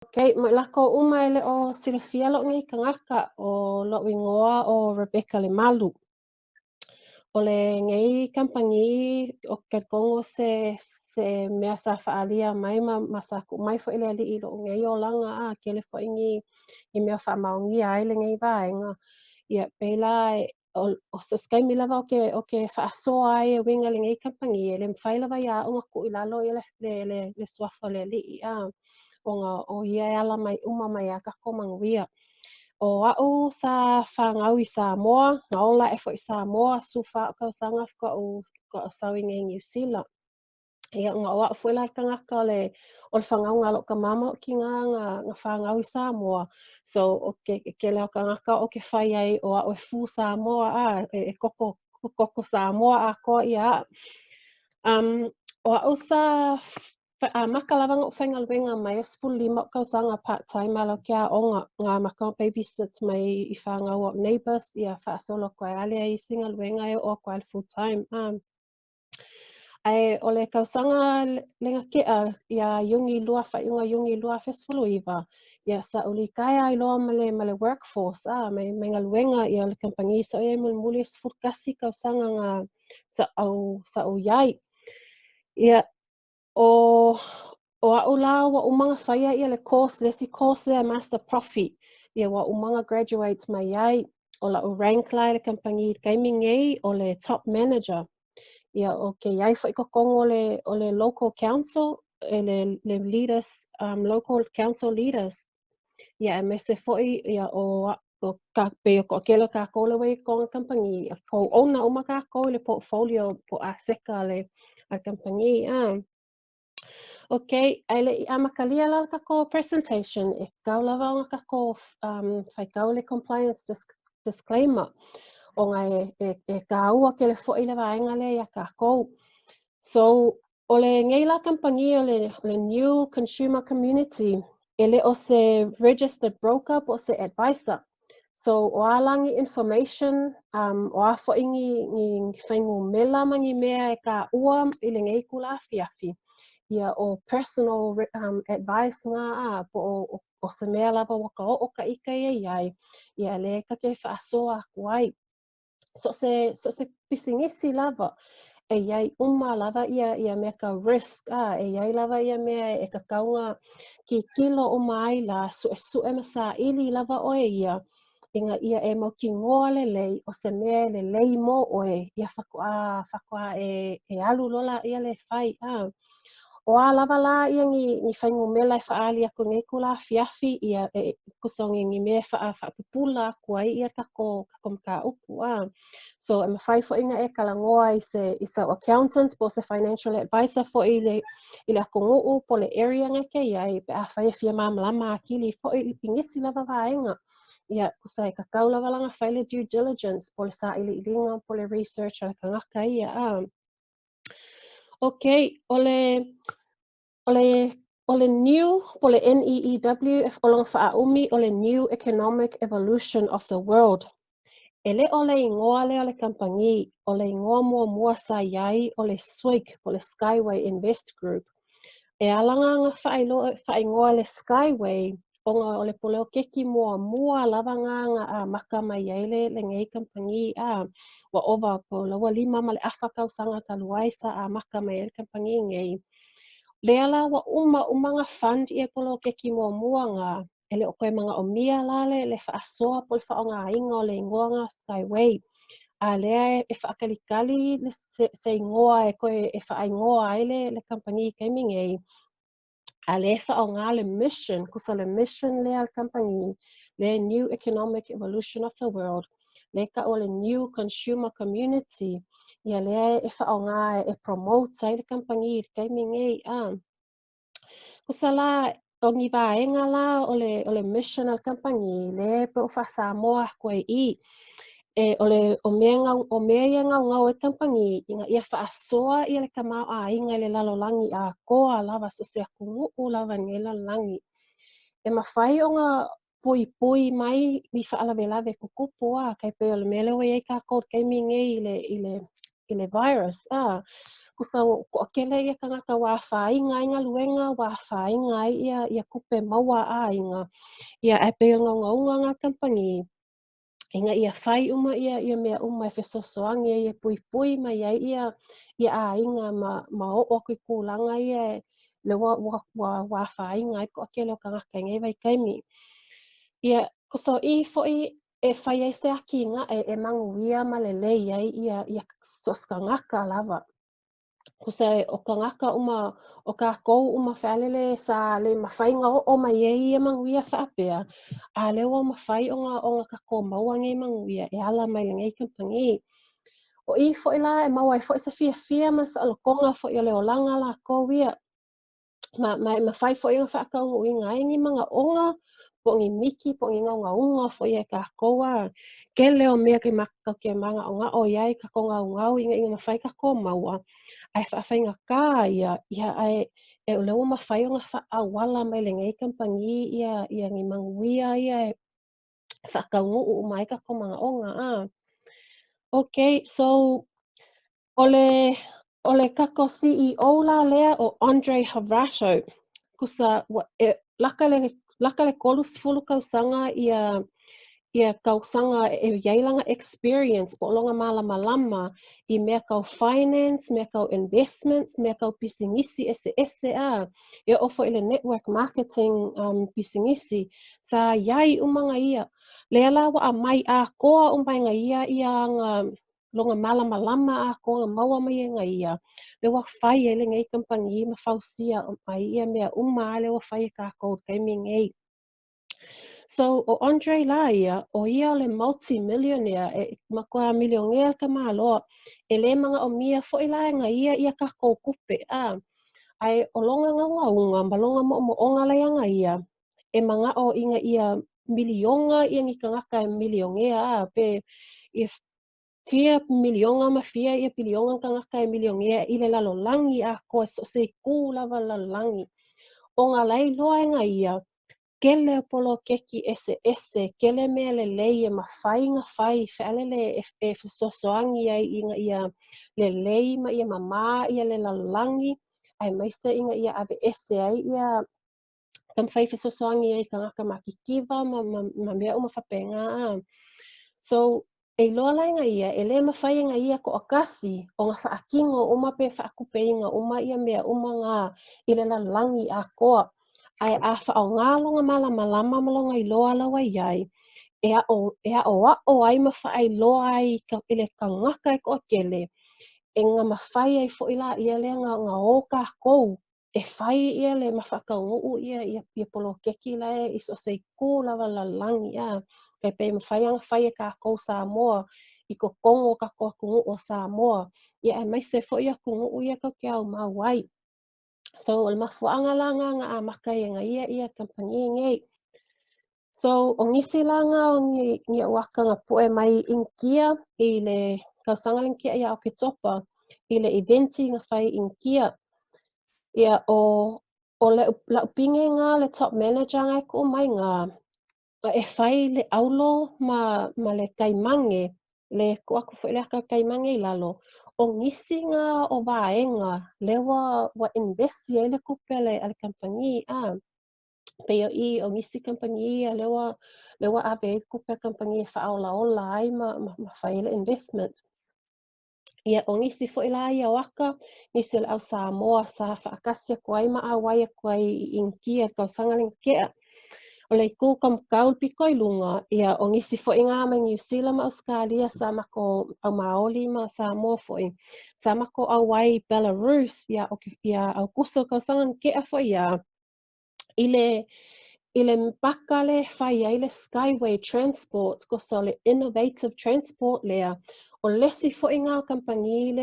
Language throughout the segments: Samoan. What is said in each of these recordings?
Okay, mo i lākou uma e le o silafia loʻu nei kanaka, o loʻu igoa ʻo Rebecca Lemalu. ʻO lenei kampani o talitonu se mea sa faaalia mai ma sa tuu mai foʻi le Alii i loʻu nei olaga a tele foʻi ni mea faamaonia ai lenei vaega. Ia pēlā o so se taimi lava o ke faasoa ai e uiga i lenei kampani, e le mafai lava iā au ona tuu i lalo ia le suafa o le Alii a ona o ia e ala mai uma mai iā kākou manuia. O a'u sa fanau i Samoa, na ola aʻe foʻi i Samoa, 14 o'u tausaga faatoa sau i nei Niu Sila. Ia ona o a'u foʻi la le kanaka o le fanauga a lo'u tamā ma lo'u tinā na fanau i Samoa. So o ke kele o kanaka o ke fai ai o a'u e full Samoa a e koko koko Samoa atoa ia a'u. O a'u sa amaka lava noʻu faigaluega mai o 15 o'u tausaga part time ala o ke aʻoga na amaka babysit mai i fanau o neighbors, ia faasolo atu ai ale ai isi galuega e oo atu ai le full time. Ae o le tausaga le nateʻa ia Iuni lua faaiuga Iuni 2019, ia sa ou litaea ai loa ma le workforce a mai galuega ia le kampani sa ou iai mulimuli, e 11 tausaga na sa au sa ou iai. Ia o a'u la ua uma ona faia ia le course, le isi course lea, Master Profi, ia ua uma ona graduate mai ai. O la'u rank la i le kampani i le taimi nei o le top manager. Ia o ke iai foʻi totonu o le local council, e le leaders, local council leaders. Ia aemaise foʻi ia o ka pe o toʻatele o kākou le ua i kona kampani, co-owner uma kākou i le portfolio po aseka le a kampani a. Ok, ae le i amatalia la le kākou presentation, e kau lava ona kākou faitau le compliance disclaimer ona e kāua ke le foʻi le vaega lea iā kākou. So, o lenei la kampani o le New Consumer Community, e le o se registered broker po o se advisor. So, o a la ni information, o a foʻi ni fuainumera ma ni mea e kāua i lenei kula afiafi, ia o personal advice nga a po o se mea lava ua ka oo ka ika ia iai, ia le ka ke faasoa aku ai. So se pisinisi lava, e iai uma lava ia mea ka risk a, e iai lava ia mea e kakauga kikilo uma ai la suʻesuʻe ma saʻili lava ʻoe ia ina ia e mautinoa lelei o se mea e lelei mo ʻoe, ia faatoa e alu loa laia le fai a. O a lava la ia ni fuainumera e faaali aku nei kula afiafi, ia e kusa ni mea e faapupula aku ai ia kako mataupu a. So e mafai foʻi na e talanoa i sau accountant po o se financial advisor foʻi i le atunuu po le area na ke iai pe afai e fia malamalama atili foʻi i nisi lava vaega. Ia kusa e kakau lava lana fai le due diligence po le saʻiliʻiliga po le research a le kanaka ia a. Ok, o le new po le NEEW e o lona faaumi o le New Economic Evolution of the World. E le o le igoa lea o le kampani, o le igoa muamua sa iai o le SWIG po le Skyway Invest Group. E ala na faaigoa le Skyway ona o le poloketi muamua lava na amaka mai ai lenei kampani a ua ova po la ua 5.5 tausaga talu ai sa amaka mai ai le kampani nei. Lea la ua uma uma na fund ia poloketi muamua na e le o toe manaʻomia la le faasoa po le faaaogaina o le igoa na Skyway. A lea e faakalitali le se igoa e toe e faaigoa ai le kampani i taimi nei. A le faaaoga le mission, kusa le mission lea a le kampani, le New Economic Evolution of the World, le ka o le New Consumer Community, ia lea e faaaoga e promote ai le kampani i le taimi nei a. Kusa la o ni vaega la o le mission a le kampani le pe o faasamoa aku ai i e o le o mea ia gaugau ai kampani ina ia faasoa ia le tamaoaiga i le lalolagi atoa lava, so se atunuu lava i lenei lalolagi. E mafai ona puipui mai i faalavelave tutupu a, tai pei o le mea lea ua iai kākou i le taimi nei i le virus a. Kusa ua toʻatele ia tagata ua afaina ai galuega, ua afaina ai ia tupe maua a aiga, ia ae pei o le naunautaiga lena a le kamupani ina ia fai uma ia mea uma e fesoasoani ai e puipui mai ai ia aiga ma oo atu i tulaga ia lea ua afaina ai le toatele o tagata i nei vaitaimi. Ia, kusa o i foi e fai ai se atinae e manuia ma lelei ai ia so o se tagata lava. Kusa o tagata uma, o kākou uma fealele sa le mafai ona oo mai ai ia manuia faapea, a lea ua mafai ona kākou maua nei manuia e ala mai lenei kamupani. O i foi la e maua ai foi se fiafia ma le saolotoga foi o le olaga a lakou ia. Ma e mafai foi ona faataunuuina ai ni manaʻoga po o ni miki po o ni naunauga foi a kākou a kele o mea ke tatou te manaʻonaʻo iai kākou naunau ina ia mafai kākou maua ae faafaigata ia ae e o lea ua mafai ona faaauala mai lenei kamupani ia ni manuia ia e faataunuu uma ai kākou manaʻoga a. Okay, so o le kākou CEO la lea o Andre Havato, kusa ua e laka le 30 tausaga ia tausaga e iai lana experience po o lona malamalama i mea tau finance, mea tau investments, mea tau pisinisi eseese a. E oo foi le network marketing pisinisi, sa iai uma nga ia. Lea la ua aumai atoa uma e ia ia aga lona malamalama atoa na maua mai e nga ia. Lea ua fai ai lenei kamupani ma fausia ai ia mea uma a lea ua fai e kākou i le taimi nei. So, o Andre la ia, o ia o le multi-millionaire, e matua milionea ka maloa, e le manaʻomia foi la e nga ia ia kākou tupe a. Ae o lona naunauga ma lona moʻomoʻoga la ia nga ia, e manaʻo ina ia miliona ia ni tagata e milionea a, pe ia fia miliona ma fia ia piliona tagata e milionea i le lalolagi atoa so o se itu lava o le lalolagi. O nga la e iloa e nga ia, kele o poloketi eseese, kele mea lelei e mafai ona fai fealele e fesoasoani ai ina ia lelei ma ia mamā ia le lalolagi, aemaise ina ia aveese ai ia taumafai e fesoasoani ai i tagata matitiva ma mea uma faapena a. So, e iloa la e nga ia, e le mafai e nga ia toʻatasi ona faatino uma pe faatupeina uma ia mea uma nga i le lalolagi atoa. Ae a faaaogā lona malamalama ma lona iloa la ua iai, e aʻoaʻo ai ma faailoa ai i le tagata e toʻatele, e nga mafai ai foi la ia lea nga o kākou e fai ia le ma faataunuu ia poloketi la e i so o se itu lava o le lalolagi a. Tai pei mafai ona fai e kākou Samoa i totonu o kākou atunuu o Samoa, ia aemaise foi atunuu ia tatou te aumau ai. So, o le mafuaʻaga la nga na amata ai e nga ia kamupani nei. So, o nisi la nga o ni aʻu aka na puʻe mai Inikia i le tausaga le na tea ia Oketopa i le eventi na fai i Inikia. Ia o la'u pine nga le top manager nga e tuu mai nga e fai le aulo ma le kaimage le tuu atu foi le aka kaimage i lalo. O nisi nga o vaega lea ua invest ai le tupe a le kamupani a. Pei o i o nisi kamupani ia lea ua ave ai le tupe a le kamupani e faaolaola ai ma fai ai le investment. Ia o nisi foi la ia o aka, nisi o le au Samoa sa faatasi atu ai ma auai atu ai i Inikia i le tausaga le na tea. O le itu kamakau le pito i luga, ia o nisi foi nga mai Niu Sila ma Ausetalia sa matou au Maoli ma Samoa foi. Sa matou auai i Belarus ia Aukuso tausaga na tea foi ia i le paka le fai ai le Skyway Transport, kusa o le innovative transport lea. O le isi foi nga kamupani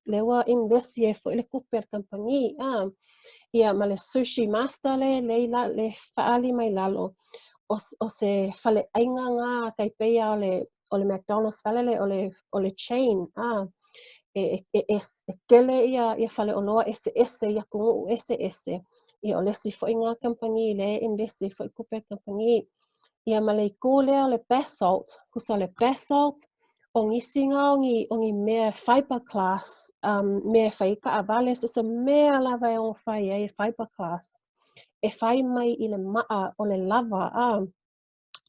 le ua invest ai foi le tupe a le kamupani a. Ia ma le Sushi Master le faali mai lalo. O se faleaiga nga tai pei a o le McDonald's fale o le chain a. E kele ia faleoloa eseese i atunuu eseese. Ia o le isi foi nga kamupani le invest ai foi le tupe a le kamupani. Ia ma le itu lea o le basalt, kusa o le basalt. O nisi na o ni mea fiberglass, mea e fai ai taavale, so se mea lava e ono fai ai fiberglass e fai mai i le ma'a o le lava a.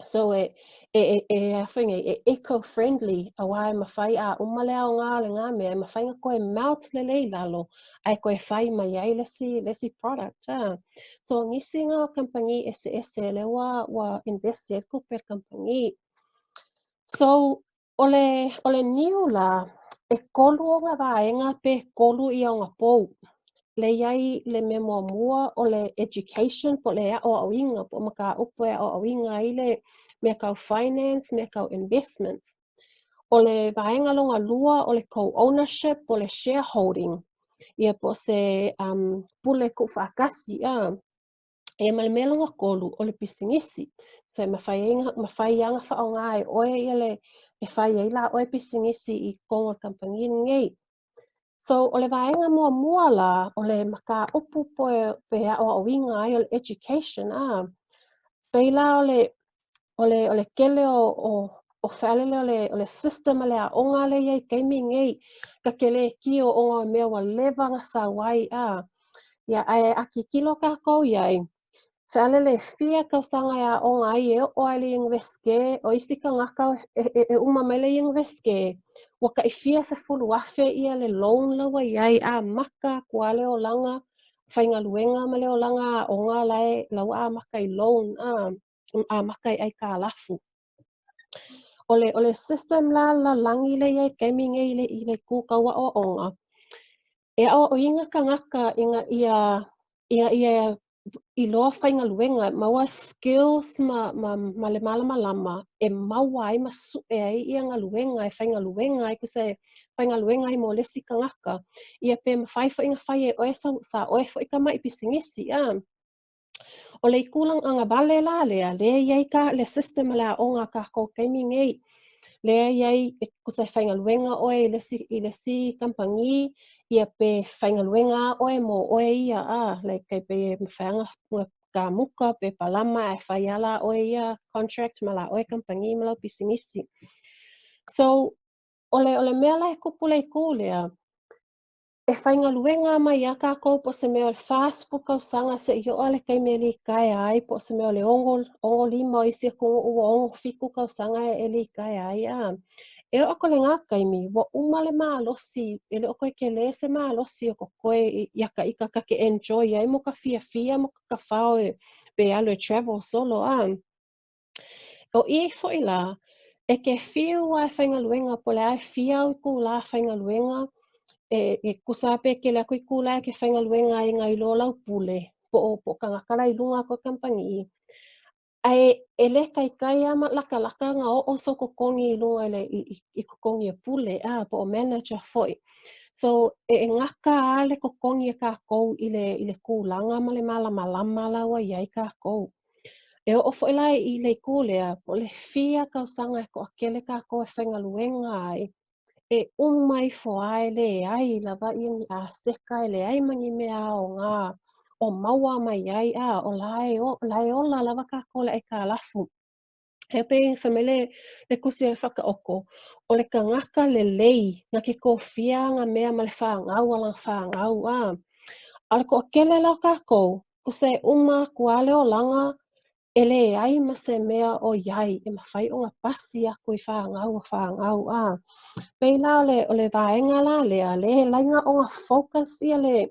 So e a foi nei, e eco-friendly, auā e mafai a uma le aogā o legā mea, e mafai ona toe melt lelei i lalo ae toe fai mai ai le isi product a. So o nisi na o kamupani eseese lea ua invest i ai le tupe a le kamupani. So o le niu la, e tolu ona vaega pe tolu ia ona pou. Le iai le mea muamua o le education po o le aʻoaʻoina, po o mataupu e aʻoaʻoina ai le mea tau finance, mea tau investments. O le vaega lona lua o le co-ownership po o le shareholding, ia po o se pule tuufaatasi a. Ia ma le mea lona tolu o le pisinisi. So e mafai ai mafai lava ona faaaoga e oe ia le e fai ai la oe pisinisi i totonu o le kamupani lenei. So o le vaega muamua la o le mataupu po pe aʻoaʻoina ai o le education a. Pei la o le tele o fealele o le system ma le aoga lea e i ai i taimi nei, ka te le tio ona o mea ua leva ona sau ai a. Ia ae a tilotilo kākou iai, fealele e fia tausaga e aoga ai e oo ai i le iunivesite, o isi tagata e uma mai le iunivesite, ua tai fia sefulu afe ia le loan la ua iai, amata atu lava le olaga faigaluega ma le olaga aoga la ua amata i loan a, amata i aitalafu. O le system la lalolagi lea e i ai i le taimi nei i le itu tau aoaoga, e aoaoina tagata ina ia iloa faigaluega, maua skills ma le malamalama e maua ai ma su'e ai ia galuega e faigaluega ai, tusa e faigaluega ai mo le isi tagata, ia pe mafai foi ona fai e oe sa oe foi tama'i pisinisi a. O le itu agavale la lea, lea e i ai ka le system o le aoga a kākou taimi nei. Lea e i ai e tusa e faigaluega oe i le isi kamupani, ia pe faigaluega oe mo oe ia a, like tai pei e mafai ona kamuka pe palama ae fai lava la oe ia contract ma la oe kamupani ma lau pisinisi. So o le mea la e tupu le itu lea, e faigaluega mai iā kākou po o se mea o le 40 tausaga seia oo le taimi e litaea ai, po o se mea o le 65, o isi atunuu ua 67 tausaga e litaea ai a. E oo atu i legā taimi ua uma le malosi, e le o toe telē se malosi o totoe ia taʻita ta te enjoy ai mo ka fiafia mo ka kafao e pe alu e travel solo a. O i foʻi la, e ke fiu lava e faigaluega po o le a e fia au itulā faigaluega, e tusa lava pe tele atu itulā e ke faigaluega ai nai lo lau pule po o tagata la i luga atu o le kamupani. Ae e lē taitai lava ma latalata ona oo sou totogi i luga i le i totogi e pule a po o manager foi. So e gata lava le totogi e kākou i le tulaga ma le malamalama la ua i ai kākou. E oo foi la i le itu lea, po o le fia tausaga e toʻatele kākou e faigaluega ai, e uma ifo lava e leai lava ia ni aseta, e leai ma ni mea aogā o maua mai ai a, o la e ola lava kākou i le aitalafu. E pei fai mai le tusi a le Faataoto, o le tagata lelei na te tofia ana mea ma le fāgau a lana fāgau a. A o le toʻatele la o kākou, tusa e uma atu lava le olaga e leai ma se mea o iai e mafai ona pasi atu i fāgau a fāgau a. Pei la o le vaega la lea, le laina ona focus ia le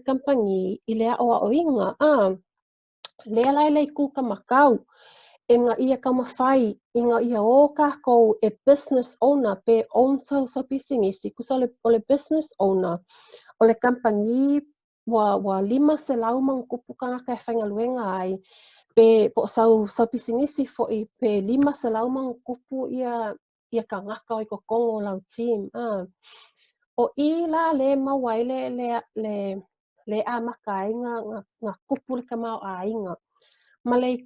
kamupani i le aʻoaʻoina a. Lea la e le itu kamakau, ina ia taumafai ina ia o kākou e business owner pe own sau pisinisi, tusa o le business owner o le kamupani ua 500+ tagata e faigaluega ai, pe po o sau pisinisi foʻi pe 500+ ia tagata o i totonu o lau team a. O i la le maua ai le amata ai na tupu le tamaoaiga. Ma le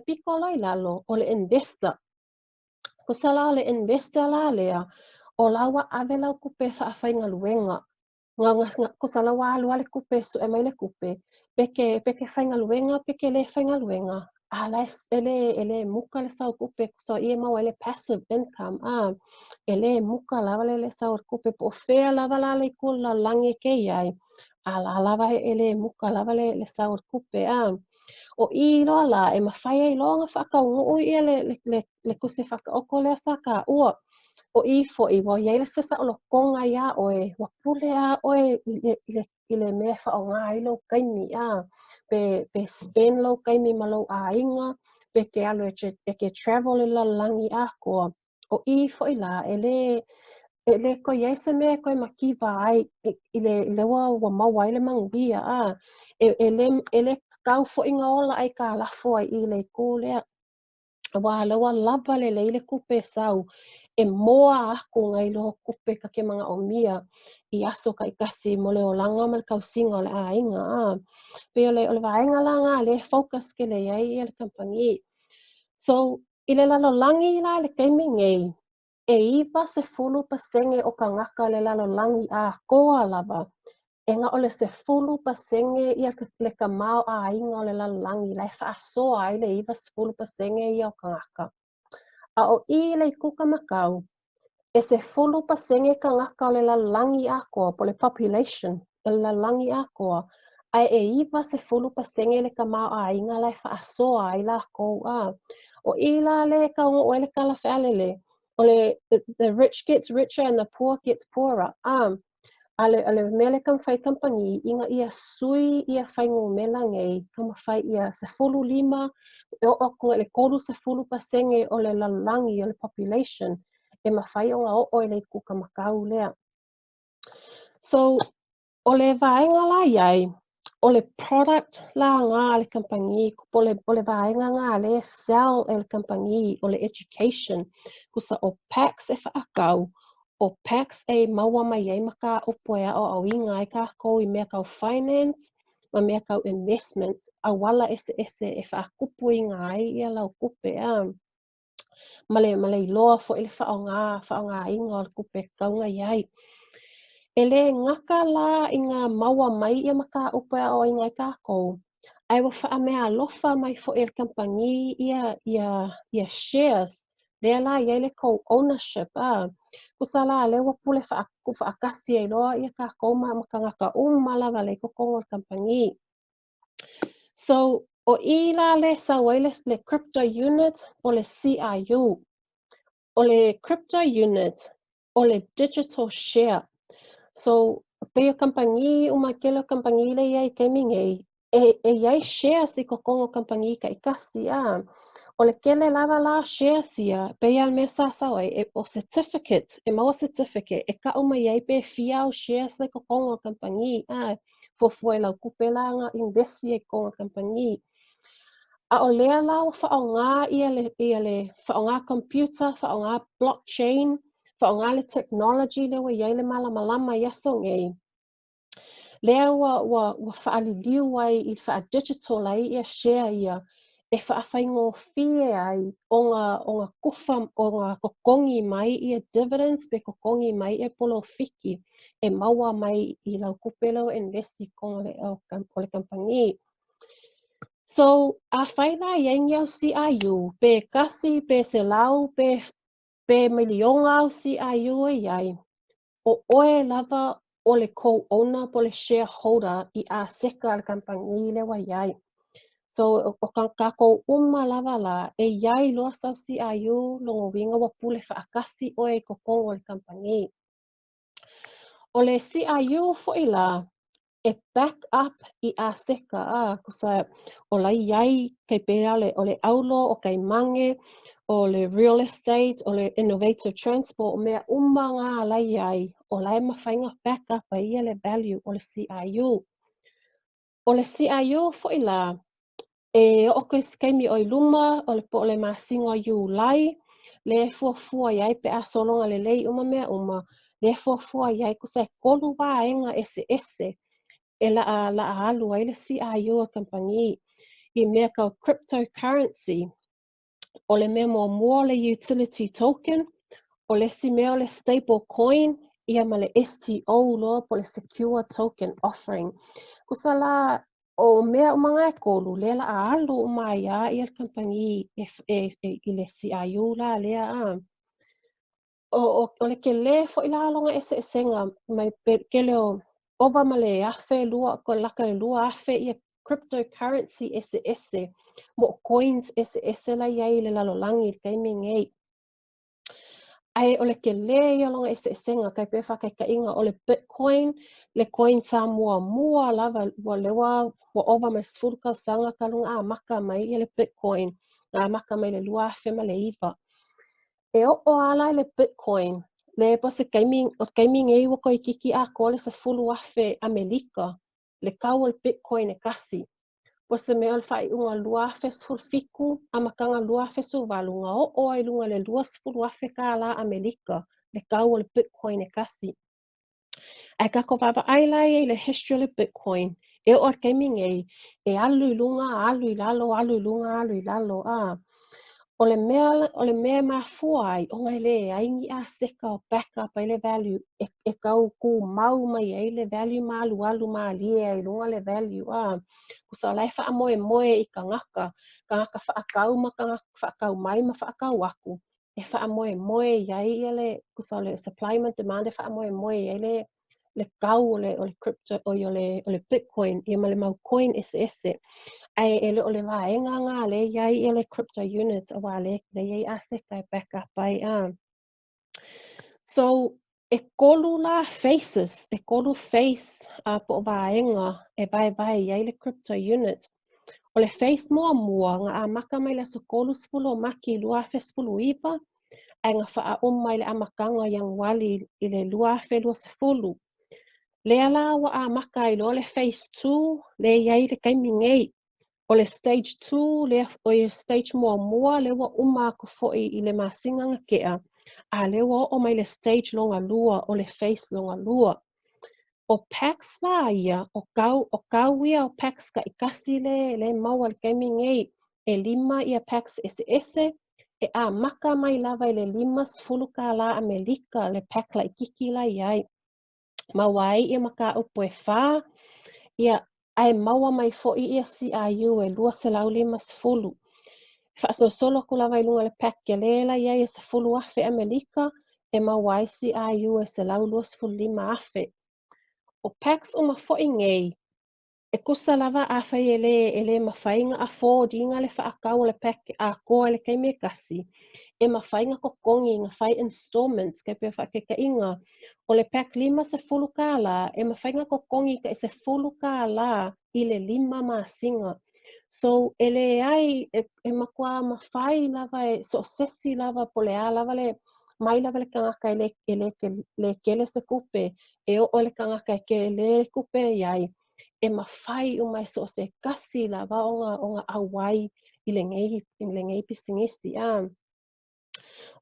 pito loa i lalo o le investor. Tusa la o le investor la lea, o la ua ave lau tupe e faafaigaluega. Tusa la ua alu lava le tupe e sue mai le tupe, pe ke faigaluega pe ke lē faigaluega, A la e le muka le sau kupe so ia maua ai le passive income a e le muka lava le sau kupe po o fea lava la le itu o le lalolagi e ke i ai a la lava e le muka lava le sau kupe a. O i loa la e mafai ai loa ona faataunuu ia le tusi faataoto lea sa taua. O i foʻi ua iai le se saolotoga iā ʻoe, ua pule a ʻoe i le mea e faaaoga ai lou taimi a pe spend lou taimi ma lou aiga pe ke alu e ke travel i le lalolagi atoa. O i foʻi la e le toe iai se mea e toe mativa ai i le ua maua ai le manuia a e le tatau foʻi na ola aikalafo ai i le itu lea ua la ua lava lelei le tupe sau e moa aku nai lo tupe ta te manaʻomia i aso taʻitasi mo le olaga ma le tausiga o le aiga a. Pei o le vaega la na le focus tele ai ia le kamupani. So i le lalolagi la le taimi nei e 90% o tagata le lalolagi atoa lava e na o le 10% ia le tamaoaiga o le lalolagi la e faasoa ai le 90% ia o tagata. A o i le ituka makau, e 10% tagata o le lalolagi atoa po le population o le lalolagi atoa, ae e 90% le tamaoaiga la e faasoa ai lakou a. O i la le taunuu ai le tala fealele o le "the rich gets richer and the poor gets poorer" a. A le mea le taumafai kamupani ina ia sui ia fuainumera nei, taumafai ia 15 e oo atu i le 30% o le lalolagi o le population e mafai ona oo i le ituka makau lea. So o le vaega la iai o le product la nga a le kamupani po o le vaega nga le sell e le kamupani o le education kusa o packs e faakau o packs e maua mai ai ma ka upu e aoaoina ai kākou i mea tau finance ma mea tau investments auala eseese e faatupuina ai ia lau tupe a ma le iloa foʻi le faaaogaina o le tupe e tatau ona iai. E le gata la ina maua mai ia mataupu e aoaoina ai kākou, ae ua faameaalofa mai foʻi e le kamupani ia shares lea la iai le co-ownership a. Kusa la lea ua pule faatasi ai loa ia kākou ma tagata uma lava le i totonu o le kamupani. So o i la le sau ai le crypto unit po le CRU. O le crypto unit o le digital share. So pei o kamupani uma tele o kamupani le iai i taimi nei e iai shares i totonu o kamupani taʻitasi a. O le tele lava la shares ia pei a le mea sa sau ai e, o certificate e maua certificate e kaʻu mai ai pe fia au shares le totonu o kamupani a fuafua i lau tupe la na invest i totonu o kamupani. A o lea la ua faaaoga ia le faaaoga computer, faaaoga blockchain, faaaoga le technology lea ua iai le malamalama i aso nei. Lea ua faaliliu ai i faa-digital ai ia share ia e faafaigofie ai ona tufa ona totogi mai ia dividends pe totogi mai ia polofiki e maua mai i lau tupe lea ua invest i totonu o le kamupani. So, afai la iai ni au CRU, pe 1, pe 100, pe miliona au CRU e iai, o oe lava o le co-owner po le shareholder i aseka a le kamupani lea ua iai. So, o kākou uma lava la, e iai loa sau CRU, lona uiga ua pule faatasi oe i totonu o le kamupani. O le CRU foʻi la, e back up i aseka a kusa o la iai kai pe o le aulo o kaimage o le real estate o le innovative transport o mea uma ngā la iai o la e mafai ona back up ai ia le value o le CRU. O le CRU foʻi la e oo atu i se taimi o i luma o le po o le masina o Iulai le fuafua iai pe a sologa lelei uma mea uma le fuafua iai kusa e tolu vaega eseese e laa alu ai le CRU a kamupani i mea tau cryptocurrency. O le mea muamua o le utility token, o le isi mea o le stable coin, ia ma le STO loa po le secure token offering. Kusa la. O mea uma na e tolu, lea la a alu uma ai a ia le kamupani i le CIU la lea a. O le kelē fo'i la lona eseesega mai pe kele o ova ma le 1,200 ko laka le 2,000 ia cryptocurrency eseese mo coins eseese la iai i le lalolagi i le taimi nei. Ae o le kelē ia o lona eseesega tai pei o le faataitaiga o le Bitcoin, le coin sa muamua lava ua lea ua ua ova ma le 10 tausaga talu ona amata mai ia le Bitcoin, na amata mai i le 2009. E oo lava la i le Bitcoin, le po o se taimi, o le taimi nei ua toeitiiti atoa le 10,000 Amelika le tau o le Bitcoin e tasi. Po o se mea o le faaiuga 2017, amataga 2018, na oo ai i luga i le $20,000 Amelika le tau o le Bitcoin e tasi. Ae tatou vaavaai la i ai i le history o le Bitcoin, e oo i le taimi nei, e alu i luga, alu i lalo, alu i luga, alu i lalo, a. O le mea e mafua ai, ona e leai ni aseta o back up ai le value, e tau tumau mai ai le value ma alualu malie ai i luga le value, a. Tusa o la e faamoemoe i tagata, tagata faatau ma tagata faatau mai ma faatau atu, e faamoemoe i ai ia le, tusa o le supply ma demand e faamoemoe i ai le tau o le crypto, o le Bitcoin, ia ma le mau coin eseese. Ae e le o le vaega na le i ai ia le crypto units, auā le i ai aseta e back up ai, a. So, e tolu la phases, e tolu phase po o vaega e vaevae i ai le crypto units. O le phase muamua, na amata mai le aso 30 o Maki 2019, ae na faauma i le amataga o Ianuali i le 2020. Lea la ua amata ai loa le phase 2, lea i ai le taimi nei. O le stage 2, lea, o le stage muamua, lea ua uma atu foi i le masina na tea, a lea ua oo mai le stage lona lua, o le phase lona lua. O packs la ia, o tau ia o packs taitasi le maua i le taimi nei, e lima ia packs eseese, e amata mai lava i le $50 Amelika le pack laitiiti la i ai. Maua ai ia mataupu e 4, ia ae maua mai foi ia CIU e 250. Faasolosolo atu lava i luga le pack kelē la i ai e 10,000 Amelika, e maua ai CIU e 125,000. O packs uma foi nei, e tusa lava afai e le mafai ona afford ina le faatau o le pack atoa i le taimi e tasi, e mafai ona totogi na fai installments tai pei o faataitaiga. O le pack $50, e mafai ona totogi tai $10 i le 5 masina. So, e leai, e matua mafai lava e so o se isi lava po o le a lava le mai lava le tagata e le kele se tupe, e oo i le tagata e kelē le tupe i ai, e mafai uma e so o se tasi lava ona auai i lenei pisinisi a.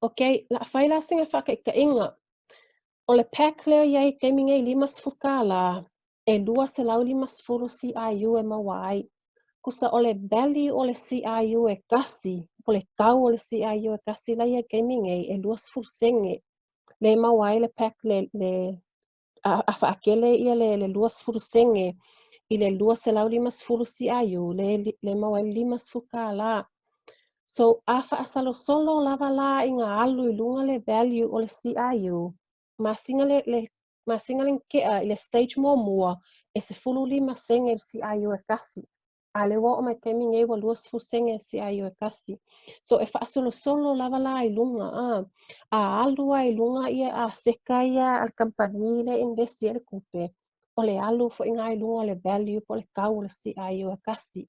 Ok, la fai la sina faataitaiga. O le pack lea i ai taimi nei $50, e 250 CIU e maua ai. Tusa o le value o le CIU e tasi, po o le tau o le CIU e tasi la i ai taimi nei e 20 sene. Le maua ai le pack le a faakele ia le 20 sene i le 250 CIU, le maua ai $50. So, a faasolosolo lava la i ngā alu i luga le value o le CIU, masina le masina le kea i le stage muamua e 15 sene le CIU e tasi. A lea ua oo mai taimi nei ua 20 sene le CIU e tasi. So, e faasolosolo lava la i luga, a. A alu ai i luga ia aseta ia a le kamupani lea e invest i ai le tupe, o le alu foi lena i luga o le value po o le tau o le CIU e tasi.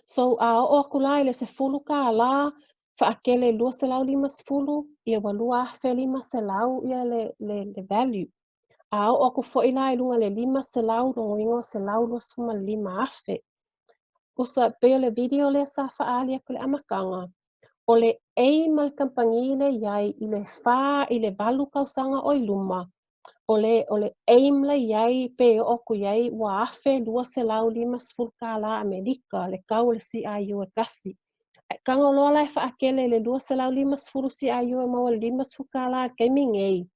So, a oo atu la i le $10, faakele 250, ia ua 2,500 ia le value. A oo atu foi la i luga le 500, lona uiga ua 125,000. Tusa pei o le video lea sa faaali atu i le amataga, o le aim a le kamupani lea i ai i le 4 i le 8 tausaga o i luma, o le aim la i ai pe oo atu i ai ua $1,250 Amelika le tau o le CIU e tasi. Ae tago loa la e faakele i le 250 CIU e maua i le $50 i le taimi nei,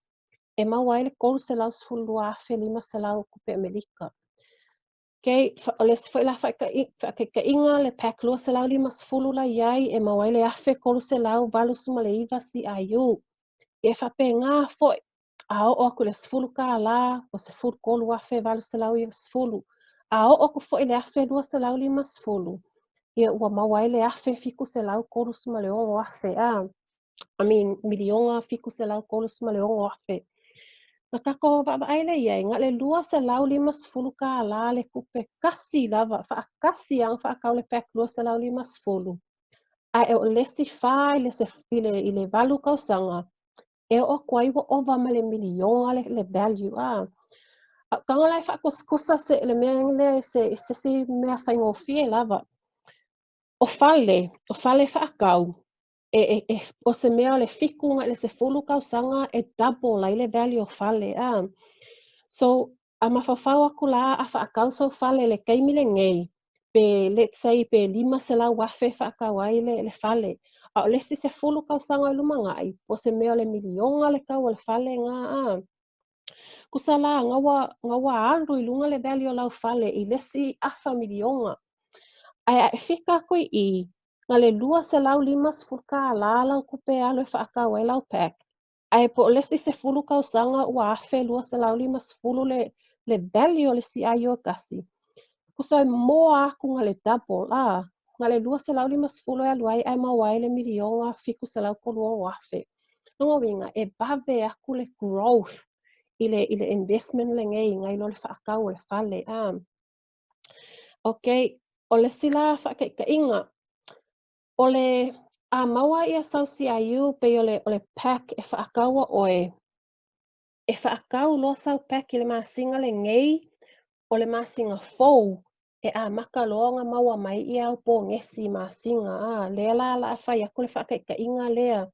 e maua ai le 312,500 tupe Amelika. Okay, o le isi foi la faataitaiga le pack 250 la i ai e maua ai le 1389 CIU. Ia e faapena foi, a oo atu i le $10, ua 13,890. A oo atu foi i le 1250, ia ua maua ai le 1736 afe, a. I mean, 1,736,000. Na tatou vaavaai lea i ai, na o le $250 le tupe tasi lava, faatasi lava ona faatau le pack 250. Ae o le isi 4 i le 8 tausaga, e oo atu ai ua ova ma le miliona le value, a. A o taga la e faatusatusa se le mea lea se isi mea faigofie lava. O fale faatau, o se mea o le 7 agai i le 10 tausaga e double ai le value o fale, a. So, a mafaufau atu la a faatau sau fale i le taimi lenei, pe let's say pe 500,000 faatau ai le fale. A o le isi 10 tausaga i lumanai, po o se mea o le miliona le tau o le fale na, a. Tusa la, nga ua alu i luga le value o lau fale i le isi afa miliona. Ae a e fika atu i i, na le $250 lau tupe e alu e faatau ai lau pack. Ae po o le isi 10 tausaga ua 1250 le value o le CIU e tasi. Tusa e moa atu na le double, a. Na le 250 e alu ai ae maua ai le 1,736,000. Lona uiga, e vave atu le growth i le investment lenei nai lo le faatau o le fale, a. Okay, o le isi la faataitaiga, o le a maua ia sau CIU pei o le pack e faataua oe, e faatau loa sau pack i le masina lenei, o le masina fou, e amata loa ona maua mai ia au ponesi masina, a. Lea la la fai atu le faataitaiga lea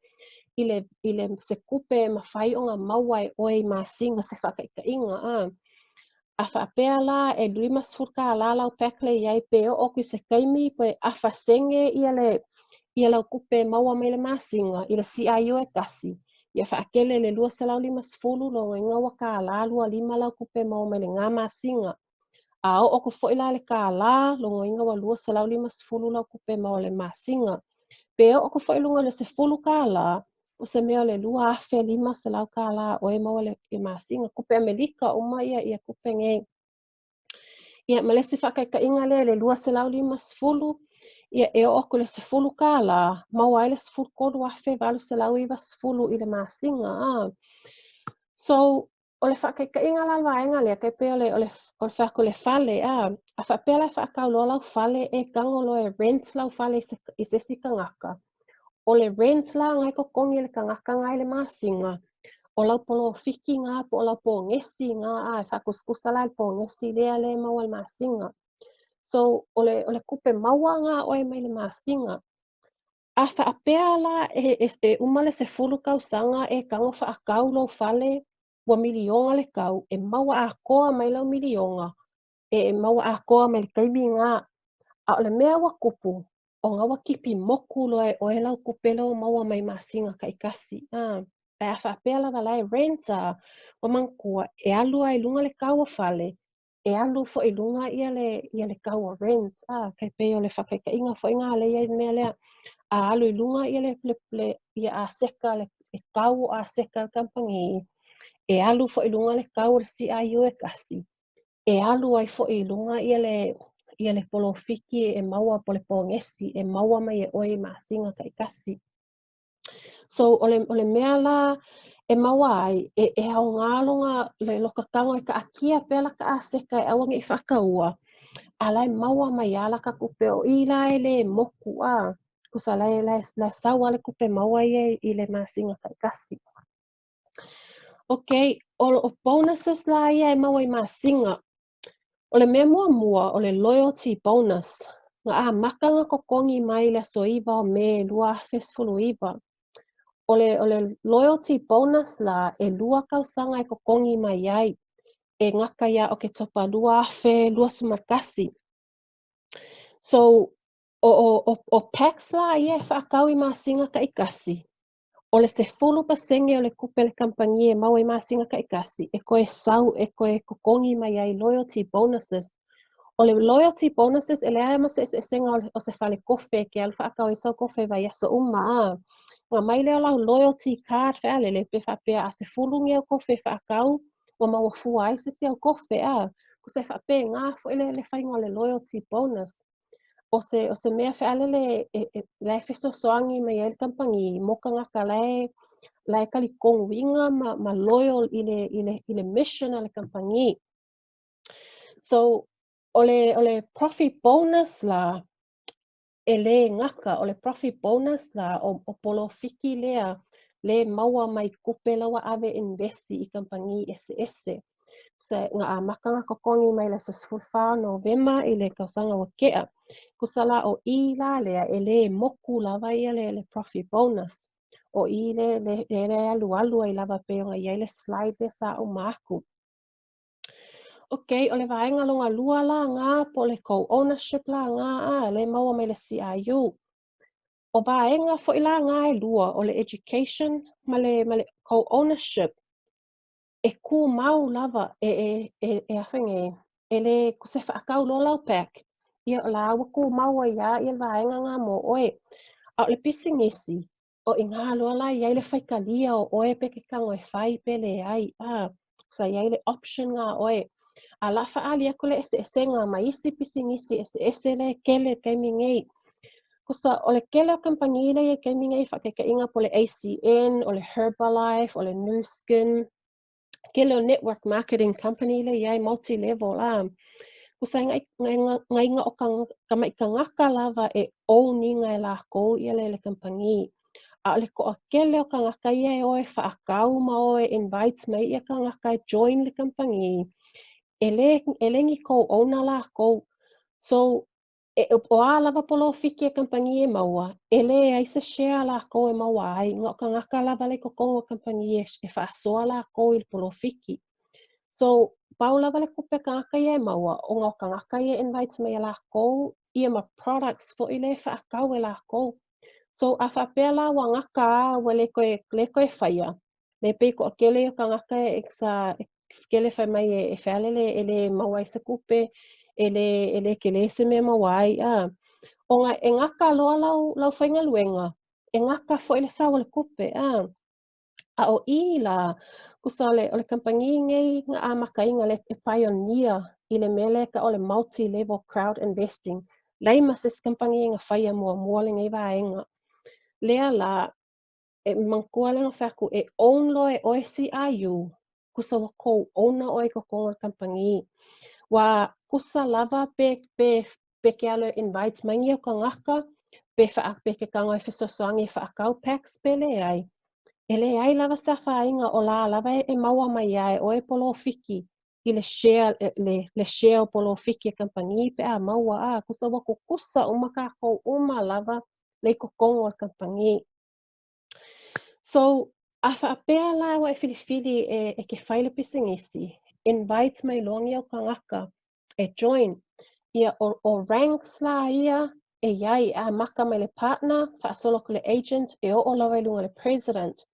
i le se tupe e mafai ona maua e oe i masina se faataitaiga, a. A faapea la e $50 lau pack le i ai pe oo atu i se taimi pe afa sene ia lau tupe e maua mai le masina i le CIU e tasi. Ia faatele le 250 lona uiga ua $1.25 lau tupe e maua mai le gā masina. A oo atu foi la le $1, lona uiga ua 250 lau tupe e maua le masina. Pe oo atu foi i luga o le $10, o se mea o le $2,500 oe maua le masina. Tupe Amerika uma ia tupe nei. Ia, ma le isi faataitaiga lea le 250, ia e oo atu i le $10, maua ai le 13,890 i le masina, a. So, o le faataitaiga la le vaega lea, tai pei o le fai atu le fale, a. A faapea la e faatau loa lau fale e tago loa e rent lau fale i se isi tagata. O le rent la ngai totogi e le tagata ngai le masina, o lau polofiki ngā po o lau pogesi ngā, a e faatusatusa la le pogesi lea le maua le masina. So, o le tupe maua ngā oe mai le masina. A faapea la e uma le 10 tausaga e tago faatau lou fale, ua miliona le tau, e maua atoa mai lau miliona, e maua atoa mai le taimi ngā. A o le mea ua tupu, o nga ua kipi moku loa e oe lau tupe lea ua maua mai masina taitasi, a. Ae a faapea lava la e rent a, ua manatua e alu lava i luga le tau o fale, e alu foi i luga ia le tau o rent, a. Tai pei o le faataitaiga foi ngā lea i ai le mea lea. A alu i luga ia le ia aseta le tau o aseta a le kamupani, e alu foi i luga le tau o le CIU e tasi, e alu ai foi i luga ia le polofiki e maua po o le pogesi e maua mai e oe i masina taitasi. So o le mea la e maua ai, e aoga lona le lota tago e taatia pea lata aseta e aua nei faataua, a la e maua mai lava lata tupe o i la e le moku, a. Tusa la e sau lava le tupe maua ia i le masina taitasi. Okay, o bonuses la ia e maua i masina. O le mea muamua, o le loyalty bonus. Na amata ona totogi mai le aso 9 o Me 2019. O le loyalty bonus la e 2 tausaga e totogi mai ai. E gata ia Oketopa 2021. So, o packs la ia e faatau i masina taitasi. O le 10% o le tupe a le kamupani e maua i masina taitasi, e toe sau e toe totogi mai ai loyalty bonuses. O O le loyalty bonuses, e leai ma se eseesega o se fale kofe e ke alu faakau ai sau kofe i vaiaso uma a. Ona aumai lea o lau loyalty card fealele pe faapea a 10 ni au kofe faakau ua maua fua ai se isi au kofe a. Kusa e faapena foi le faiga o le loyalty bonus. O se mea fealele e la e fesoasoani mai ai le kamupani mo tagata la e talitonuina ma loyal i le mission a le kamupani. So, o le profit bonus la, e lē gata, o le profit bonus la, o polofiki lea le maua mai tupe la ua ave investi i kamupani eseese. Se na amata ona totogi mai le aso 14 o Novema i le tausaga ua tea. Kusa la o i la lea e lē moku lava ia le profit bonus. O i le alualu ai lava pei ona i ai le slide lea sa uma atu. Ok, o le vaega lona lua la gā po o le co-ownership la gā a le maua mai le CIU. O vaega foi la gā e lua, o le education ma le co-ownership, e kumau lava e afege e le se faakau loa lau pack. Ia o la ua kumau ai lava ia le vaega gā mo oe. A o le pisinisi, o i gā loa la i ai le faitalia o oe pe ke tago e fai pe leai a. Sa i ai le option gā oe. A la faali atu le eseesega ma isi pisinisi eseese le tele taimi nei. Kusa o le tele o kamupani lea i taimi nei, faataitaiga po o le ACN, o le Herbalife, o le Nu Skin, tele o network marketing company lea i ai multi level la. Kusa e ngai o tamai tagata lava e own ina e lakou ia le kamupani. A o le toatele o tagata ia e o e faakau ma o e invite mai ia tagata e join le kamupani, e le ni co-owner lakou. So, o a lava polofiki e kamupani e maua, e leai se share lakou e maua ai, na o tagata lava le i totonu o kamupani e faasoa lakou i le polofiki. So, pau lava le tupe tagata ia e maua, ona o tagata ia e invite mai e lakou, ia ma products foi le e faakau e lakou. So, a faapea la ua gata a ua le toe faia, le pei toatele o tagata e sa e kele fai mai e fealele e le maua ai se tupe, e le tele se mea maua ai a. Ona e gata loa lau faigaluega, e gata foi le sao o le tupe a. A o i la, kusa o le kamupani nei na amataina le e pioneer i le mea lea o le multi-level crowd investing. Leai ma se isi kamupani na faia muamua lenei vaega. Lea la, e manatua le na fai atu, e own loa e oe CIU, kusa ua co-owner oe i totonu o le kamupani. Ua kusa lava pe ke alo e invite mai ni au tagata, pe ke tago e fesoasoani e faakau packs pe leai. E leai lava se afaina o la lava e maua mai ai oe polofiki i le share le share o polofiki e kamupani pe a maua a kusa ua tutusa uma kakou uma lava le i totonu o le kamupani. So, a faapea la ua e filifili e ke fai le pisinisi, invite mai loa ni au tagata e join. Ia o ranks la ia e iai e amata mai le partner, faasolo atu le agent, e oo lava i luga le president.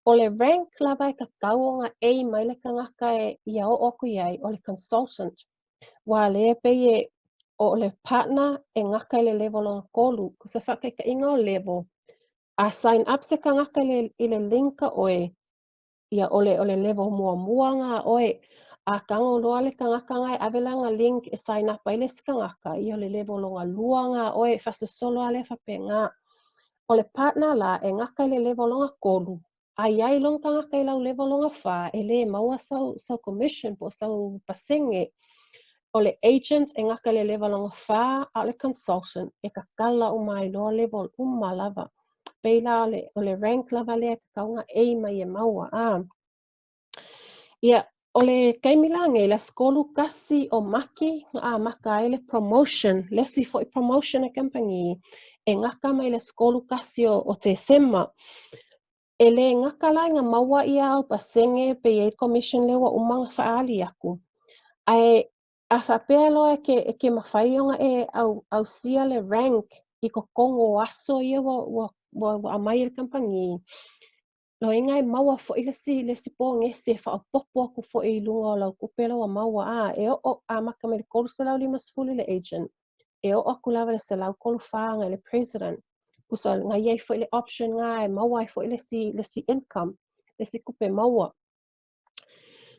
O le rank lava e tatau ona ei mai le tagata e ia oo atu i ai, o le consultant. Ua lea pei e o le partner e gata i le level lona tolu, ko se faataitaiga o level. A sign up se tagata i le link a oe, ia o le level muamua gā oe. A tago loa le tagata gā e ave lana link e sign up ai le isi tagata, ia o le level lona lua gā oe, e faasosolo a lea faapena. O le partner la e gata i le level lona tolu. A i ai loa tagata i lau level lona fa, e lē maua sau commission po o sau pasege. O le agent e gata i le level lona fa, a o le consultant e tatala uma ai loa level uma lava. Pei la o le rank lava lea e tatau ona ei mai e maua a. Ia, o le taimi la nei, le aso 31 o Maki na amata ai le promotion, le isi foi promotion a kamupani, e gata mai le aso 31 o Tesema. E lē gata la ina maua ia au pasege pe i ai commission lea ua uma ona faaali atu. Ae a faapea loa e ke mafai ona e ausia le rank i totonu o aso ia ua aumai e le kamupani. Loiga e maua foi le isi pogesi e faaopopo aku foi i luga o lau kupe la ua maua a e oo amata mai le 350 i le agent e oo aku lava le 134 agai le president. Kusa ga iai foi le option ga e maua ai foi le isi income, le isi kupe maua.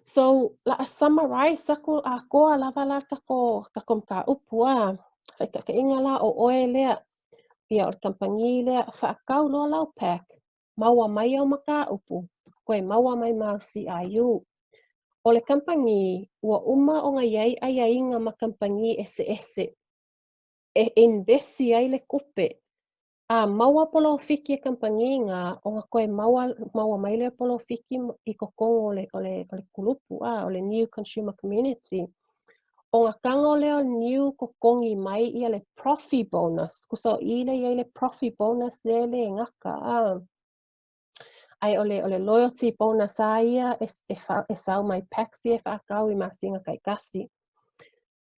So la a summarize aku atoa lava la kako mataupu a faitaitaiga la o oe lea ia o le kamupani lea faakau loa lau pack, maua mai au mataupu, koe maua mai ma au CIU. O le kamupani ua uma ona iai aiaiga ma kamupani eseese e investi ai le kupe a maua polofiki e kamupani ga ona koe maua, maua mai le polofiki i totonu o le kulupu a o le new consumer community. O tago lea o new totogi mai ia le profit bonus, kusa o i le iai le profit bonus lea le gata a ai o le loyalty bonus a ia e sau mai packs ia e faakau i masina taitasi.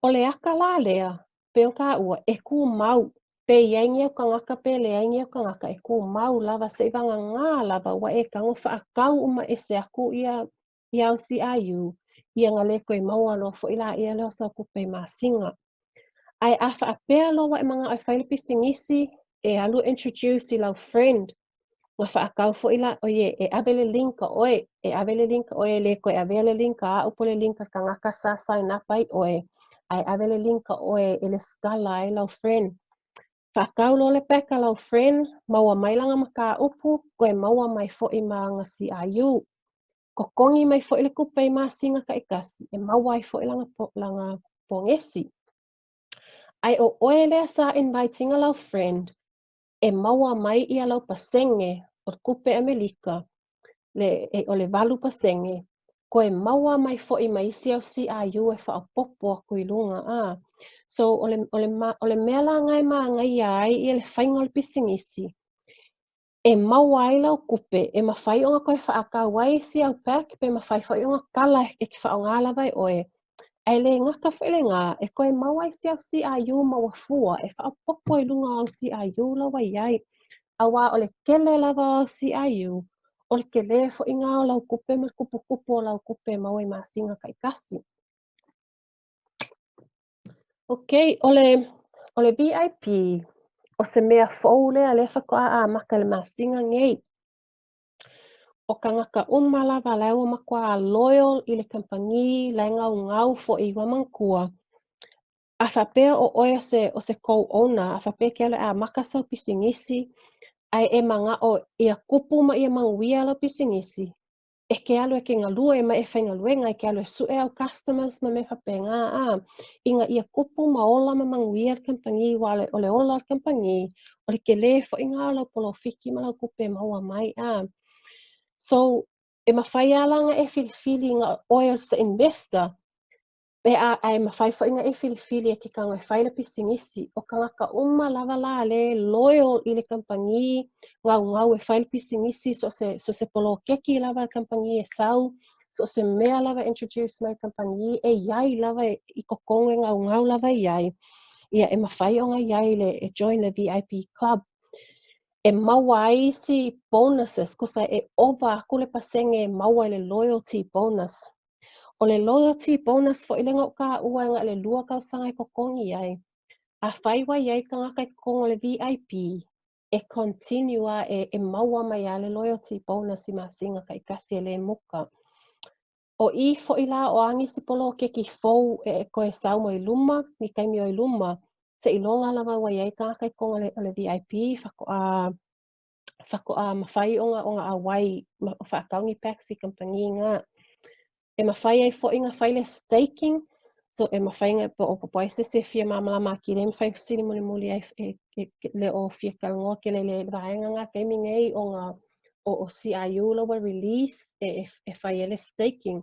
O le aka la lea pe o taua e kumau pe iai ni au tagata pe leai ni au tagata e kumau lava seʻi vagagā lava ua e tago faakau uma ese aku ia au CIU ia na lē toe maua loa foʻi laia lea o sau kupe i masina. Ae a faapea loa ua e manaʻo e fai le pisinisi e alu introduce i lau friend na faakau foʻi la oie e ave le link a oe e ave le link oe e lē toe avea le link a aʻu po le link a tagata sa sign up ai oe ae ave le link a oe e lesitala ai lau friend. Faakau loa le pack a lau friend, maua mai lana mataupu, koe maua mai foʻi ma aga CIU. Totogi mai foʻi le kupe i masina taitasi e maua ai foʻi lana pogesi. Ae o oe lea sa invite ina lau friend e maua mai ia lau pasene o le kupe Amelika le e, o le 8% koe maua mai foʻi ma isi au CIU e faaopopo aku i luga a. So o le mea la gae magaia ai ia le faiga o le pisinisi e maua ai lau kupe e mafai ona koe faakau ai isi au pack pe mafai foʻi ona kala e ke faaaogā lava e oe. Ae lē gata foʻi legā e koe maua isi au CIU ma ua fua e faaopopo i luga o au CIU la ua iai. Auā o le kele lava o au CIU, o le kelē foʻi gā o lau kupe ma le kupukupu o lau kupe e maua i masina taitasi. Ok, o le VIP, o se mea fou lea lea faatoa amata i le masina nei. O tagata uma lava lae ua matuā loyal i le kamupani lae gaugau foʻi ua manatua. A faapea o oe o se co-owner, a faapea ke alu e amata sau pisinisi, ae e manaʻo ia kupu ma ia manuia lau pisinisi, e ke alu e ke galue ma e faigaluega e ke alu e suʻe au customers ma mea faapegā a ina ia kupu ma ola ma manuia le kamupani ua o le ola o le kamupani o le kelē foʻi gā o lau polofiki ma lau kupe e maua mai a. So e mafai a la ona e filifili ga oe o se investor pe a ae mafai foʻi ona e filifili e ke tago e fai le pisinisi. O tagata uma lava la le loyal i le kamupani gaugau e fai le pisinisi so se polokeki lava le kamupani e sau so se mea lava introduce mai kamupani e iai lava i totonu e gaugau lava iai ia e mafai ona iai le e join le VIP club e maua ai isi bonuses kusa e ova aku le pasege e maua i le loyalty bonus. O le loyalty bonus foʻi lega o kaua e ga le 2 tausaga e totogi ai. Afai ua iai tagata i totonu o le VIP e continue a e maua mai a le loyalty bonus i masina taitasi e lē muka. O i foʻi la o a nisi polokeki fou e koe sau mai luma ni taimi o i luma seʻiloga lava ua iai tagata i totonu o le VIP faatoa mafai ona auai ma faakau ni packs i kamupani ga. E mafai ai foʻi ona fai le staking, so e mafai na po o po ai se fia malamalama atili e mafai fesili mulimuli ai e le o fia talanoa tele le vaega ga taimi nei ona o CIU la ua release e fai ai le staking.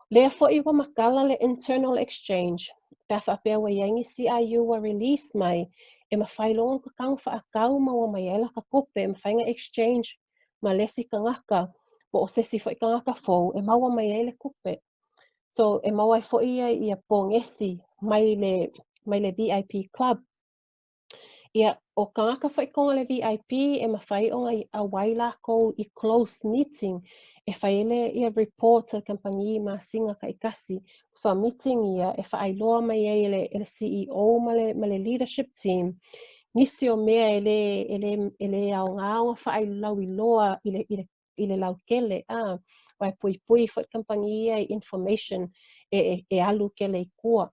Lea foʻi ua makala le internal exchange pe a faapea ua iai ni CIU ua release mai e mafai loa ona tatago faakau ma ua mai ai laka tupe e mafai ona exchange ma le isi tagata po o se isi foʻi tagata fou e maua mai ai le tupe. So e maua ai foʻi ia pogesi mai le VIP club. Ia, ʻo kānaka foi kona le VIP e mafai ona ʻauai lākou i close meeting e fai ai le ia report a le kamupani i masina taitasi. So a meeting ia e faailoa mai ai e le CEO ma le leadership team nisi o mea e le aoga ona faailauiloa i le lautele a aua e puipui foi le kamupani ia i information e alu kele i tua.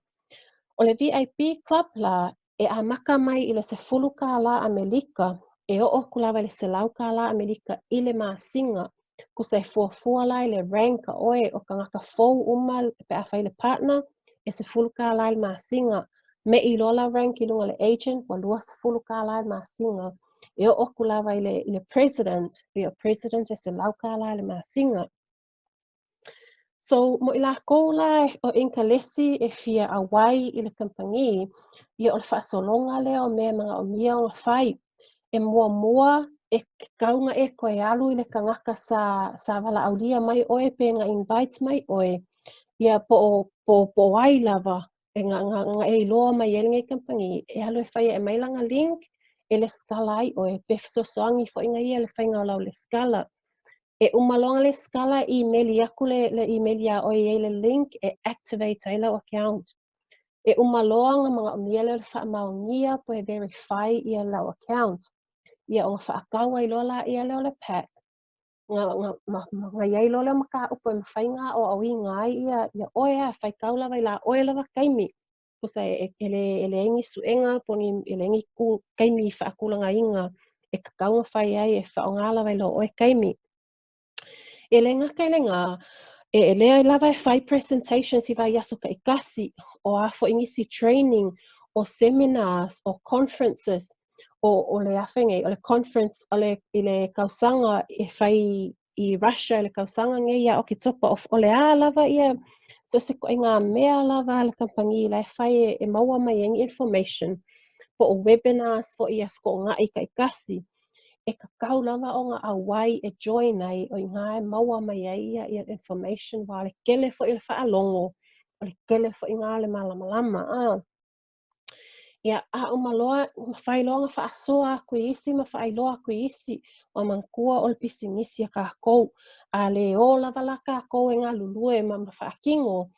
O le VIP club la e amata mai i le $10 Amelika e oo atu lava i le $100 Amelika i le masina. Kusa e fuafua la i le rank a oe. O tagata fou uma pe a fai le partner e $10 i le masina. Me'i loa la rank i luga le agent, ua $20 i le masina. E oo atu lava i le president, ia president e $100 i le masina. So, mo i lākou la o inkalesi e fia ʻauai i le kamupani, ia o le faasologa lea o mea e manaʻomia ona fai. E muamua e tatau ona e toe alu i le tagata sa valaaulia mai oe pe na invite mai oe, ia po o ai lava e na e iloa mai ai lenei kamupani, e alu e fai e mai lana link e lesitala ai oe, pe fesoasoani foi na ia le faiga o lau lesitala. E uma loa le lesitala, imeli aku le email iā oe i ai le link e activate ai lau account. E uma loa ona manaʻomia lea o le faamaonia po e verify ia lau account. Ia ona faatau ai loa laia lea o le pack. Na iai loa lea o mataupu e mafai ona aoaoina ai ia oe a faitau lava i la oe lava taimi. Kusa e leai ni suega po ni e leai ni taimi faatulagaina e tatau ona fai ai, e faaaoga lava i lo oe taimi. E le gata i lena, e lea lava e fai presentations i vaiaso taitasi, o a foi nisi training, o seminars, o conferences, o le afe nei, o le conference o le, i le tausaga e fai i Russia i le tausaga nei ia Oketopa, o le a lava ia, so se ituaiga mea lava a le kamupani la e fai e maua mai ai ni information, po o webinars foi i aso toʻonaʻi taitasi, e tatau lava ona ʻauai e join ai, o iga e maua mai ai ia information, ua o le tele foi o le faalogo, o le tele foi gā o le malamalama a. Ia, a uma loa, mafai loa ona faasoa atu i isi ma faailoa atu i isi, ua manatua o le pisinisi a kākou. A le o lava la kākou e galulue ma faatino,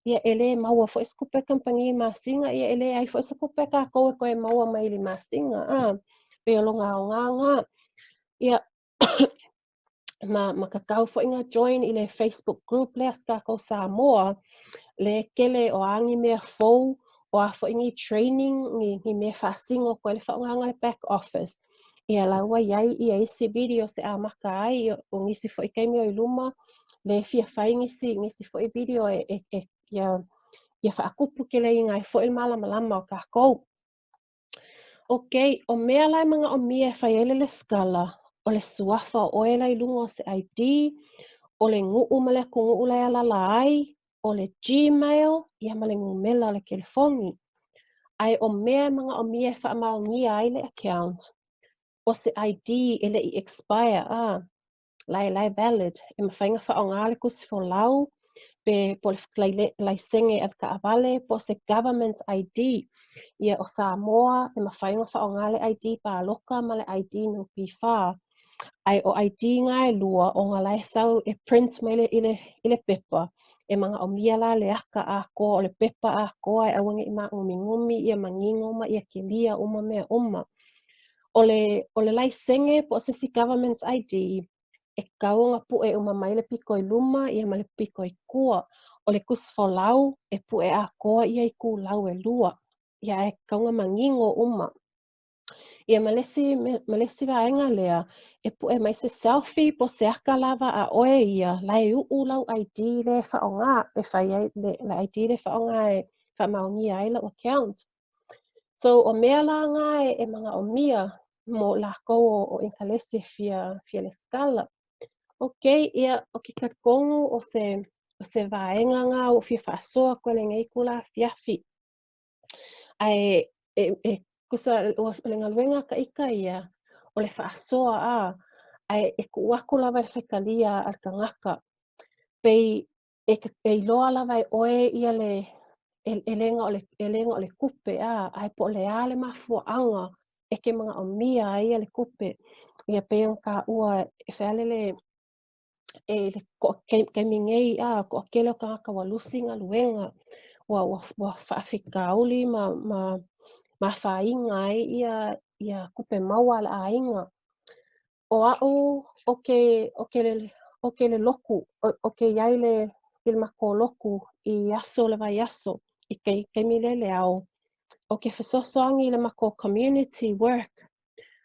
ia e lē maua foi se tupe kamupani i masina, ia e leai foi se tupe kākou e toe maua mai i le masina a. Pei o lona aoga ia ma tatau foi na join i le Facebook group lea sa tākou Samoa, le kele o a ni mea fou, o a foi ni training, ni mea faasino koe le faaaogaga le back office. Ia la ua iai ia isi video se amata ai o nisi foi taimi o i luma, le fia fai nisi foi video e ia faatupu kele ai foi le malamalama o kākou. Ok, o mea la e manaʻomia e fai ai le lesitala, o le suafa o oe la i luga o se ID, o le nuu ma le atunuu la e alala ai, o le Gmail, ia ma le numela o le telefoni. Ae o mea e manaʻomia e faamaonia ai le account, o se ID e le i expire a, la e valid, e mafai ona faaaoga le tusi folau, pe po le laisene avekaavale, po o se government ID. Ia o Samoa e mafai ona faaaoga le ID paloka ma le ID NP4. Ae o ID ngā e lua ona la e sau e print mai i le pepa, e manaʻomia la le aka atoa o le pepa atoa e aua nei magumigumi ia manino ma ia kelia uma mea uma. O le laisene po o se isi government ID e tatau ona puʻe uma mai le pito i luma ia ma le pito i tua. O le tusi folau e puʻe atoa ia i kulau e lua. Ia e tatau ona manino uma. Ia ma le isi vaega lea, e puʻe mai se selfie po o se aka lava a oe ia, la e uʻu lau ID le faaaoga e fai ai le ID le faaaoga e faamaonia ai lau account. So o mea la ngā e manaʻomia mo lākou o inkalesi e fia lesitala. Ok, ia o ke talitonu o se vaega ngā o fia faasoa koe lenei itula afiafi. Ae e kusa o le galuega ka ika ia o le faasoa a ae e tuu aku lava i le faitalia a le tagata. Pei e iloa lava e oe ia le e lega o le tupe a ae po o le a le mafuaaga. e ke manaʻomia ai ia le kupe. Ia pei ona kāua e fealele e le kaimi nei a toʻatele o tagata ua lusi galuega ua faafitauli ma afaina ai ia kupe maua a le ʻaiga. O aʻu o ke le loku o ke iai i le makou loku i aso o le vaiaso i ke kaimi le le ao o ke fesoasoani i le makou community work,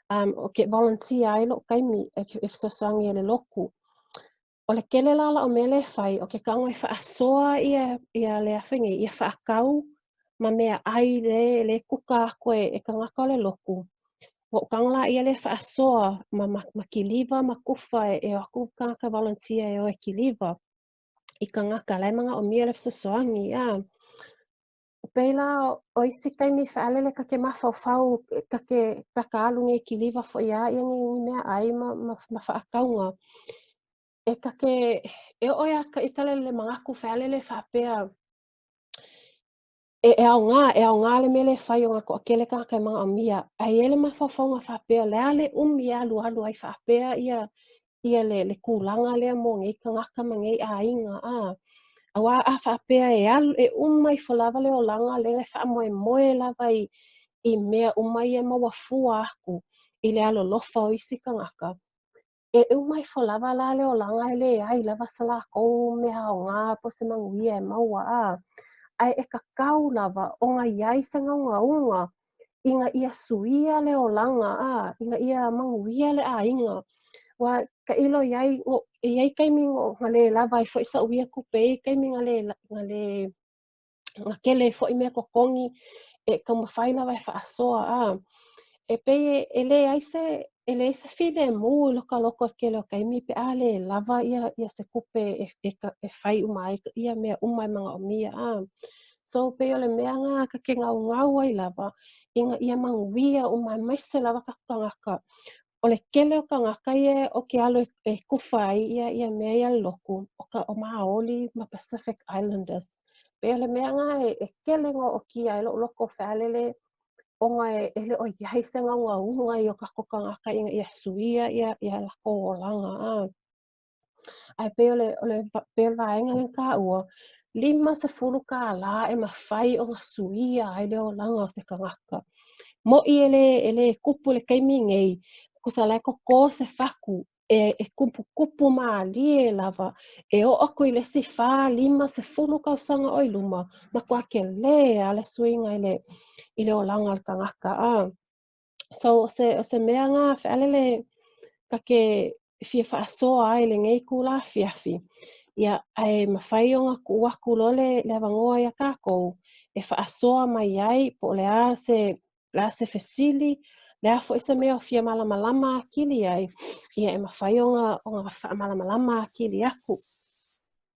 o ke volunteer ai loʻu kaimi e fesoasoani e le loku. O le kele la la'u mea lea e fai o ke tago e faasoa ia le afe nei ia faakau ma mea ai le kuka aku e tagata o le loku. Ua ou tago la ia le faasoa ma kiliva ma kufa e o aku tagata volunteer e o e kiliva i tagata la e manaʻomia le fesoasoani a. Pei la o isi kaimi fealele ka ke mafaufau ka ke paka alu nei kiliva foi a ia ni mea ai ma faakauga. E ka ke e o ia ka ikale le mangaku fealele faapea e aoga le mele fai o ngā toʻatele tagata e manaʻomia, ae i ai le mafaufauga faapea le a le umi e alualu ai faapea ia le kulaga lea mo nei tagata ma nei ʻaiga a. Auā a faapea e alu e uma ifo lava le olaga lea e faamoemoe lava i mea uma ia e maua fua aku i le alolofa o isi tagata. E uma ifo lava la le olaga e leai lava sa lakou mea aoga po o se manuia e maua a. Ae e tatau lava ona iai se gaugauga ina ia suia le olaga a, ina ia manuia le ʻaiga. Ua taʻilo iai e iai taimi na lē lava ai foʻi saʻu ia tupe, e iai taimi na kele ai foʻi mea totogi e taumafai lava e faasoa a. E pei e leai se filemu i loka loko i kele o taimi pe a lē lava ia se kupe e fai uma ai ia mea uma e manaʻomia a. So pei o le mea na ka ke gaugau ai lava ina ia manuia uma aemaise lava tatou tagata. O le kele o tagata ia o ke alo e kufa ai ia mea ia le loku o ka o Maoli ma Pacific Islanders. Pei o le mea na e kele no o kia ai loʻu loko fealele ona e le o iai se gaugauga i o tatou tagata ina ia suia ia lakou olaga a. Ae pei o le vaega lea na tāua, $50 e mafai ona suia ai le olaga o se tagata. Moʻi e le kupu i le taimi nei, kusa la e koko se fatu e kupukupu mālie lava, e oo aku i le isi 4, 5, 10 tausaga o i luma, matuā telē a le suiga i le olaga o le tagata a. So o se mea na fealele ka ke fia faasoa ai lenei itulā afiafi, ia ae mafai ona tuu atu loa le avanoa ia kākou e faasoa mai ai po o le a se fesili, le a foʻi se mea o fia malamalama akili ai, ia e mafai ona faamalamalama akili aku.